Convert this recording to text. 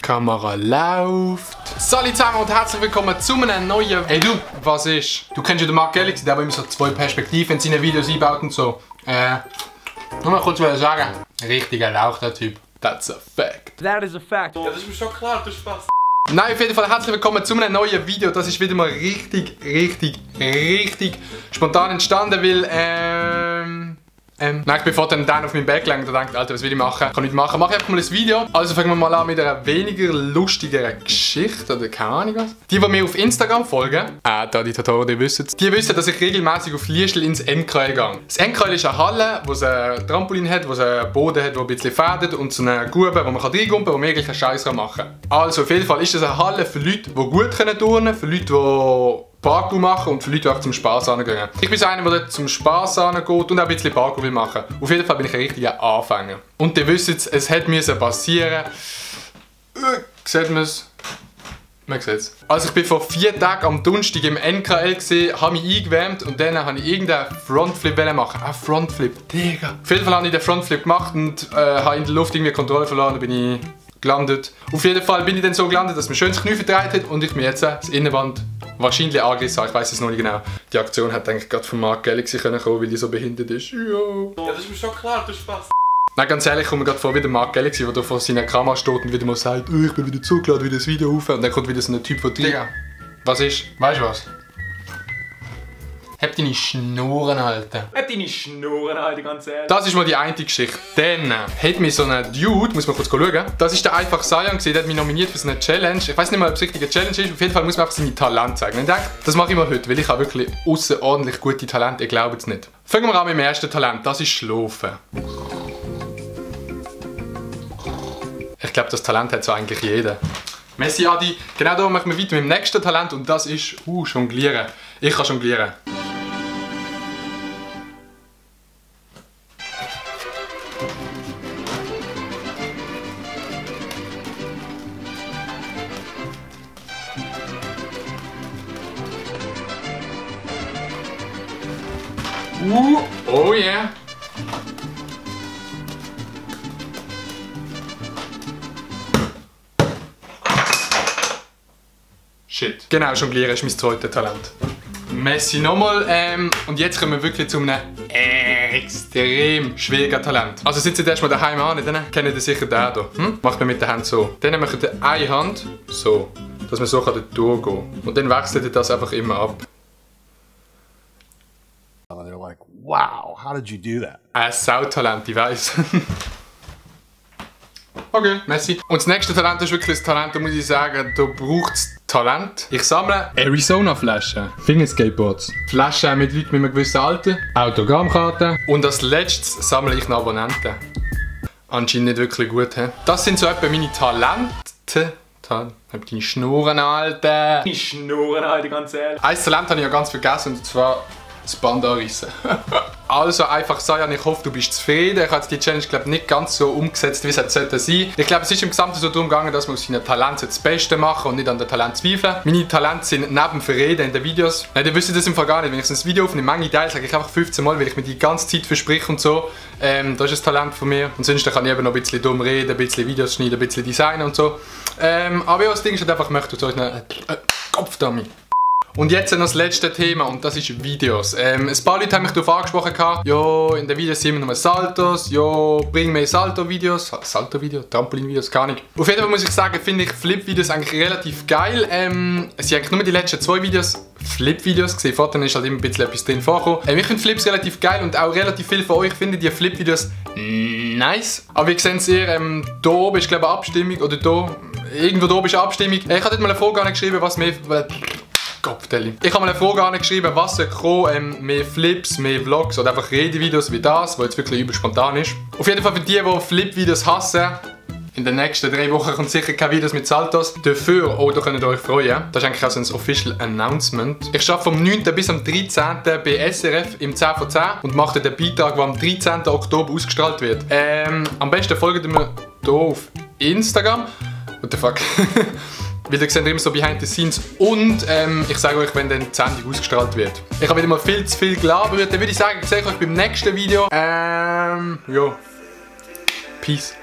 Kamera läuft. Salut zusammen und herzlich willkommen zu einem neuen... Hey du, was ist? Du kennst ja den Mark Galaxy, der immer so zwei Perspektiven in seine Videos einbaut und so. Nur mal kurz sagen. Richtiger Lauch, der Typ. That's a fact. That is a fact. Ja, das ist mir schon klar, du Spaß. Nein, auf jeden Fall herzlich willkommen zu einem neuen Video. Das ist wieder mal richtig spontan entstanden, weil nein, ich bin vorhin dann auf meinem Bett gelegen und dachte, Alter, was will ich machen? Kann ich nicht machen. Mache ich einfach mal ein Video. Also fangen wir mal an mit einer weniger lustigeren Geschichte oder keine Ahnung was. Die mir auf Instagram folgen, da die Tatoren, die wissen es. Die wissen, dass ich regelmäßig auf Liestel ins NKL gehe. Das NKL ist eine Halle, wo es ein Trampolin hat, wo es einen Boden hat, der ein bisschen fädet und so eine Grube, wo man reingumpen kann, wo man jeglichen Scheiß machen kann. Also auf jeden Fall ist das eine Halle für Leute, die gut turnen können, für Leute, die Parkour machen und für Leute, die auch zum Spass hingehen. Ich bin so einer, der zum Spass hingeht und auch ein bisschen Parkour will machen. Auf jeden Fall bin ich ein richtiger Anfänger. Und ihr wisst es hätte passieren. Sieht man es? Man sieht es. Also ich bin vor 4 Tagen am Donnerstag im NKL gesehen, habe mich eingewärmt und dann habe ich irgendeinen Frontflip machen. Ein Frontflip, Digga. Auf jeden Fall habe ich den Frontflip gemacht und habe in der Luft irgendwie Kontrolle verloren und bin ich gelandet. Auf jeden Fall bin ich dann so gelandet, dass mir schön das Knie verdreht hat und ich mir jetzt das Innenband wahrscheinlich angerissen habe. Ich weiß es noch nicht genau. Die Aktion hätte eigentlich gerade von Mark Galaxy kommen können, weil die so behindert ist. Ja, das ist mir schon klar, du Spaß. Nein, ganz ehrlich, ich komme mir gerade vor wie der Mark Galaxy, der vor seiner Kamera steht und wieder mal sagt, oh, ich bin wieder zugeladen, wieder das Video auf. Und dann kommt wieder so ein Typ von dir. Digga, was ist? Weißt du was? Hab deine Schnurren halten. Hab deine Schnurren halten, ganz ehrlich. Das ist mal die eine Geschichte. Dann hat mich so ein Dude, muss man kurz schauen, das ist der einfach Sayan, der hat mich nominiert für so eine Challenge. Ich weiß nicht mal, ob es richtige Challenge ist, auf jeden Fall muss man einfach seine Talente zeigen. Und ich denke, das mache ich mal heute, weil ich habe wirklich außerordentlich gute Talente, ich glaube es nicht. Fangen wir an mit dem ersten Talent, das ist Schlafen. Ich glaube, das Talent hat so eigentlich jeder. Messi Adi, genau da machen wir weiter mit dem nächsten Talent und das ist Jonglieren. Ich kann jonglieren. Oh yeah. Shit. Genau, jonglieren ist mein zweites Talent. Messi nochmal. Und jetzt kommen wir wirklich zu einem extrem schwierigen Talent. Also sitzt ihr erstmal daheim an, dann kennt ihr sicher den hier. Macht man mit der Hand so. Dann macht ihr eine Hand so, dass man so durchgehen kann. Und dann wechselt ihr das einfach immer ab. And they're like, wow, how did you do that? Ein Sautalent, ich weiss. Okay, Messi. Und das nächste Talent ist wirklich das Talent, da muss ich sagen, da braucht es Talent. Ich sammle Arizona-Flaschen, Fingerskateboards, Flaschen mit Leuten mit einem gewissen Alter, Autogrammkarten und als letztes sammle ich noch Abonnenten. Anscheinend nicht wirklich gut, he? Das sind so etwa meine Talente. Hab deine Schnurren, Alter. Deine Schnurren halten, ganz ehrlich. Ein Talent habe ich ja ganz vergessen, und zwar das Band anrissen. Also einfach Sayan, ich hoffe, du bist zufrieden. Ich habe die Challenge nicht ganz so umgesetzt, wie es hätte sein sollte. Ich glaube, es ist im Gesamten so darum gegangen, dass man aus seinen Talenten das Beste machen und nicht an den Talent zweifeln. Meine Talente sind neben Verreden in den Videos. Nein, ihr wisst das im Fall gar nicht. Wenn ich so ein Video auf eine Menge teile, sage ich einfach 15 Mal, weil ich mir die ganze Zeit verspreche und so. Das ist ein Talent von mir. Und sonst kann ich eben noch ein bisschen dumm reden, ein bisschen Videos schneiden, ein bisschen designen und so. Aber ja, das Ding ist halt einfach, ich möchte euch einen Kopfdummy. Und jetzt noch das letzte Thema und das ist Videos. Ein paar Leute haben mich darauf angesprochen, ja, in den Videos sind wir nur Saltos, ja, bring mehr Salto-Videos, Salto-Videos, Trampolin-Videos, gar nicht. Auf jeden Fall muss ich sagen, finde ich Flip-Videos eigentlich relativ geil. Es sind eigentlich nur die letzten 2 Videos Flip-Videos gesehen, vorher ist halt immer ein bisschen etwas drin vorgekommen. Ich finde Flips relativ geil und auch relativ viele von euch finden die Flip-Videos nice. Aber wie sehen Sie, da oben ist glaube ich eine Abstimmung, oder da, irgendwo da oben ist eine Abstimmung. Ich habe dort mal eine Frage geschrieben, was mehr... Ich habe mal eine Frage angeschrieben, was soll kommen, mehr Flips, mehr Vlogs oder einfach Redevideos wie das, was jetzt wirklich überspontan ist. Auf jeden Fall für die Flip-Videos hassen, in den nächsten 3 Wochen kommt sicher keine Videos mit Saltos. Dafür, da könnt ihr euch freuen. Das ist eigentlich auch so ein Official Announcement. Ich arbeite vom 9. bis am 13. bei SRF im 10 von 10 und mache den Beitrag, der am 13. Oktober ausgestrahlt wird. Am besten folgt ihr mir hier auf Instagram. What the fuck? Weil ihr seht immer so behind the scenes und ich sage euch, wenn dann die Sendung ausgestrahlt wird. Ich habe wieder mal viel zu viel gelabert, dann würde ich sagen, ich sehe euch beim nächsten Video. Ja. Peace.